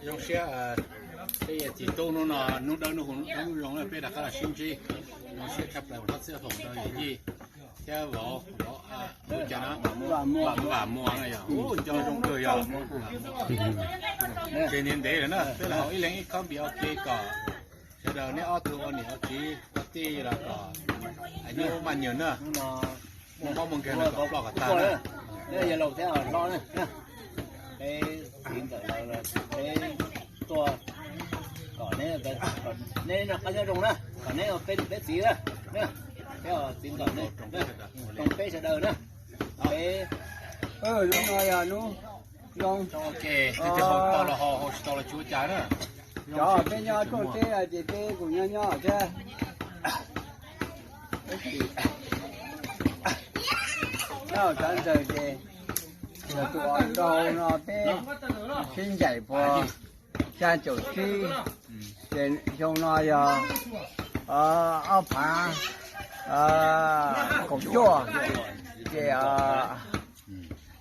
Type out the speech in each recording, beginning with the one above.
Zoo siab, peb yog txiv tub hnub no hnub dawb hnub huv hnub zoo na, peb rov qab los sib ntsib. Zoo siab tshaj plaws thov txhij foom rau yawm yij thiab vauv, vauv ua cas no, Vam Muas no yog, nco zoo kawg yog. Tsev ntev ntev lawm na, peb los haus ib leeg ib khob npias ua ke kom sawv daws neb ob tug ua niam ua txiv ua tij los kom hais nyob maj nyuag na, muaj mob muaj nkeeg no kom ploj kom tag na. Yog laus thiab hlob na, peb txiv ntxawm lawv peb tuaj kom neb, neb noj qab nyob zoo na, kom neb ua peb niam peb txiv na, peb txiv ntxawm ne, roog peb sawv daws na. Peb, hnub no yog hnub zoo, tau los haus, haus tsis tau los tsis ua cas na. Cov peb nyob rooj teb ces peb kuj nyob nyob thiab. Nyob cov ntawd ces yog tus uas rau no peb sib ncaim puag xya caum tsib, ces xyoo no yog ob phav kaum cuaj, ces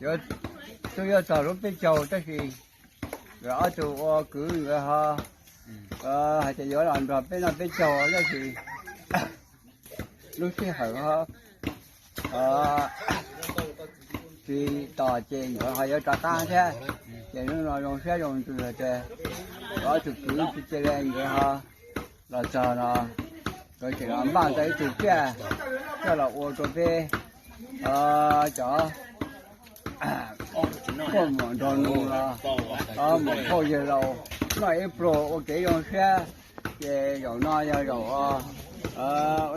yuav, twb yuav txog lub peb caug tab sis nkawd ob tug ua kwv nkawd ho hais tias yuav los nrog peb noj peb caug tab sis lub sij hawm ho tsis tos ces nkawd ho yuav rov qab thiab. Ces hnub no zoo siab zoo ntsws tias nkawd ob tug kwv tsis cia li nkawd ho los txog no, nkawd tseem los npaj tau ib tug tsiaj coj los ua rau peb cov poj muam nrog nus los muam phauj yawg laus noj ib pluag ua kev zoo siab. Ces zaum no yog zaum ua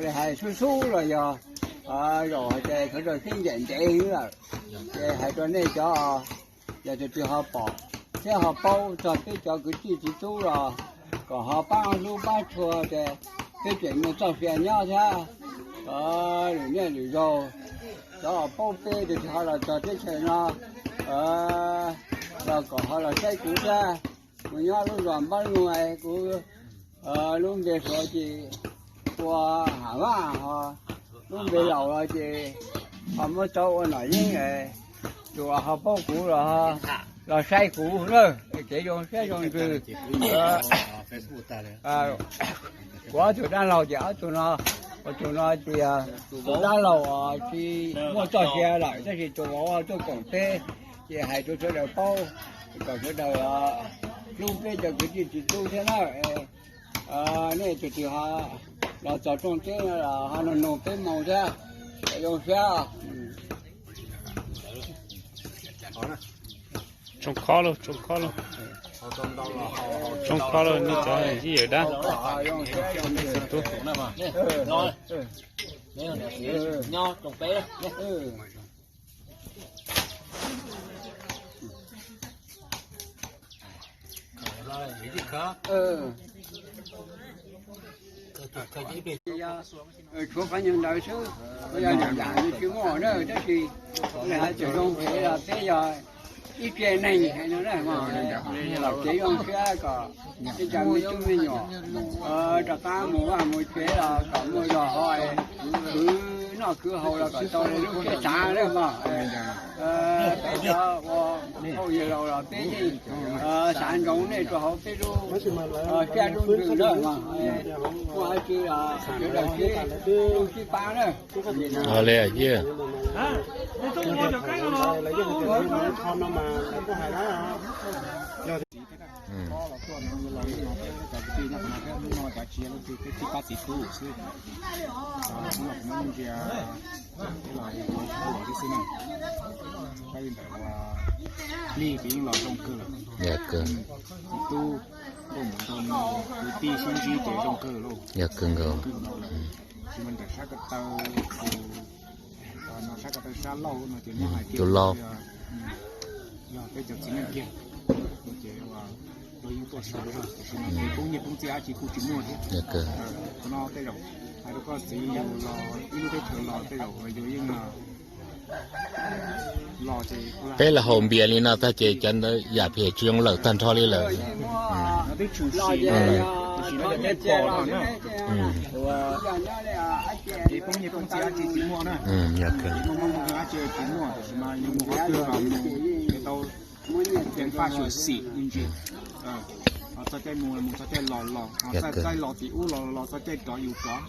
li hais xub xub los yog zaum hais tias sawv daws sib ncaim ntev lawm. Ces hais rau nej cov yog tus twg ho pom thiab ho paub txog peb cov kwv tij txiv tub los kom ho pab hlub pab tshua ces peb tseem muaj txoj sia nyob thiab. Lwm niaj lwm zaus cov paub peb tus twg ho los txog teb chaws no los kom ho los saib kuv thiab. Kuv nyob lub zos Npab Nuj, kuv lub npe Suav ces ua Ham Vaj, ho lub npe laus los ces ho muab tau ua Nom Yeeb. Tus uas ho paub kuv los, los saib kuv na, kev zoo siab zoo ntsws. Kuv ob tug dab laug ces ob tug no, ua tus no ces tus dab laug tsis muaj txoj sia lawm tab sis tus vauv tuaj koom peb, ces hais rau sawv daws paub kom sawv daws hlub peb cov kwv tij txiv tub thiab na. Nej tus twg ho los txog rooj teb no los ho nug nug peb moo thiab, zoo siab. Tsoo khob lauj, tsoo khob lauj. Tsoo khob lauj nej cov yij yawm dab. Tshuav qhov nyuag ntawd xwb, yog yam yam li tsis muaj na, tab sis hais txawm zoo phem los peb yog ib tse neeg hais no na, los kev zoo siab kom ib co me tub me nyuam rov qab mus vaj mus tsev los kom muaj zog ho, khwv noj khwv haus los kom tau li lub siab xav na mog. Peb cov ua hauj yawg laus los peb yeej xav ntsoov nej rau hauv peb lub siab lub ntsws na mog. Muaj dab tsi los sawv daws sib hlub sib pab na. Ua li yij. Cov kwv tij nyob qhov no thiab, hnub no cov tsis yog leej twg, peb tib pab txiv tub xwb. Hnub no kuv muab ntsia, peb los ua tib xwb na. Pab li ntawm ua plig ces yeej los zoo kawg lawm. Txiv tub, nkauj muam nraug nus, kwv tij sib ntsib ces zoo kawg lauj. Yog kawg nkaus. Tsis muaj ntawm sab ko taw, tus no sab ko taw sab laug no ces muab hais tias tus laug yog peb cov txiv neej kiag no ces luag yeej tuaj sau zog, tiam sis mas kev poob nyiaj poob txiaj dab tsi kuj tsis muaj thiab. Qhov no tej zaum hais rau koj txiv yus los ib lub teb chaws los tej zaum yus yeej los ces peb los haus npias li no tag ces cov ntawd yam phem tsis zoo lawm tag nrho li lawm. Twb tshwm sim, tshwm sim no ces nej pom no na. Kev poob nyiaj poob txiaj dab tsi tsis muaj na. Kev muaj muaj nkeeg dab tsi tsis muaj, tiam sis mas yus mus qhov twg los mus tau Ceev faj xyuam xim me ntsis. Ho txoj caij mus mus, txoj caij los los, ho txoj caij los tim ub los los, txoj caij rov yus rov.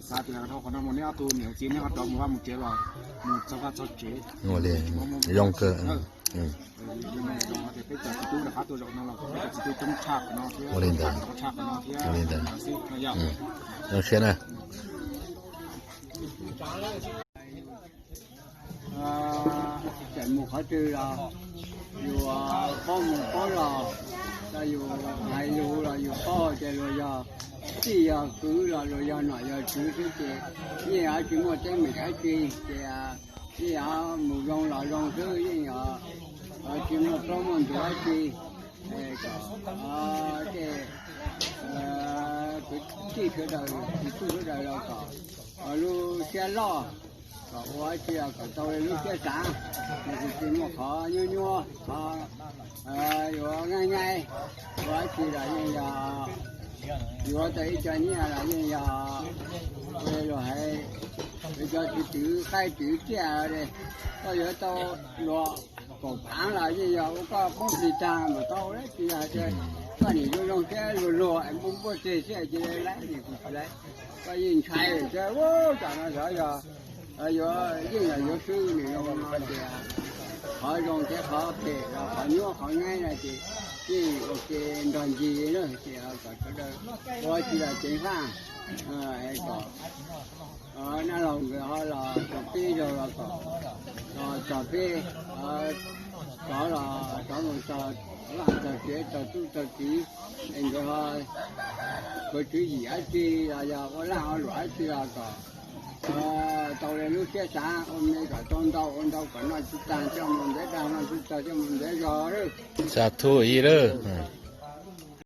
Xav tias dhau qhov no mus neb ob tug niam txiv neb ho rov mus vaj mus tsev los mus txog vaj txog tsev. Zoo kawg. Peb cov txiv tub rov qab tuaj zaum no los kom peb cov txiv tub coob tshaj qhov no thiab, tshaj qhov no thiab. Zoo siab na. Txawm mus qhov twg los yus paub mus paub los, yus hais lus los yus paub tias luag yog tij yog kwv los luag yog nom yog tswv xwb ces yeej yuav tsis muaj teeb meem dab tsi ces yeej yuav mus zoo los zoo xwb, yeej yuav tsis muaj plaub muaj ntug dab tsi. Tej kwv tij sawv daws, txiv tub sawv daws los kom lub siab loj, kom ua dab tsi los kom tau li lub siab xav, tsis muaj qhov nyuab nyuab, qhov yuav nyaib nyaib, ua dab tsi los yeej yog yuav tau ib co nyiaj los yeej yog ua li luag hais, cov txiv twv qaib twv tiaj, koj yuav tau luag kaum phav los yeej yog ua koj poob plig tag mas tau dab tsi, yog tias koj nim zoo zoo thiab luag luag es npuaj npuaj tseg xwb ces laib nim kuv tsis laib. Koj yeej ntshai thiab, tam no xyov yog yuav yeej los yuav swb, nim zoo no tias qhov zoo thiab qhov phem los qhov nyuab qhov nyaib no ces yeej ua ke nrog ncig na, ces kom sawv daws ua tsis los ceev faj, kom nab laug nkawd ho los txog peb zaug los kom txog peb, rov los rov mus txog vaj txog tsev txog tub txog kiv, es nkawd ho khaws tswv yim dab tsi los yog ua laj ua luam dab tsi los kom tau li lub siab xav, ua me kom tau ntau, ua ntau kom noj tsis tag coj mus ntev dag, noj tsis tag coj mus ntev zog lawm. Xav thuj ib lawm.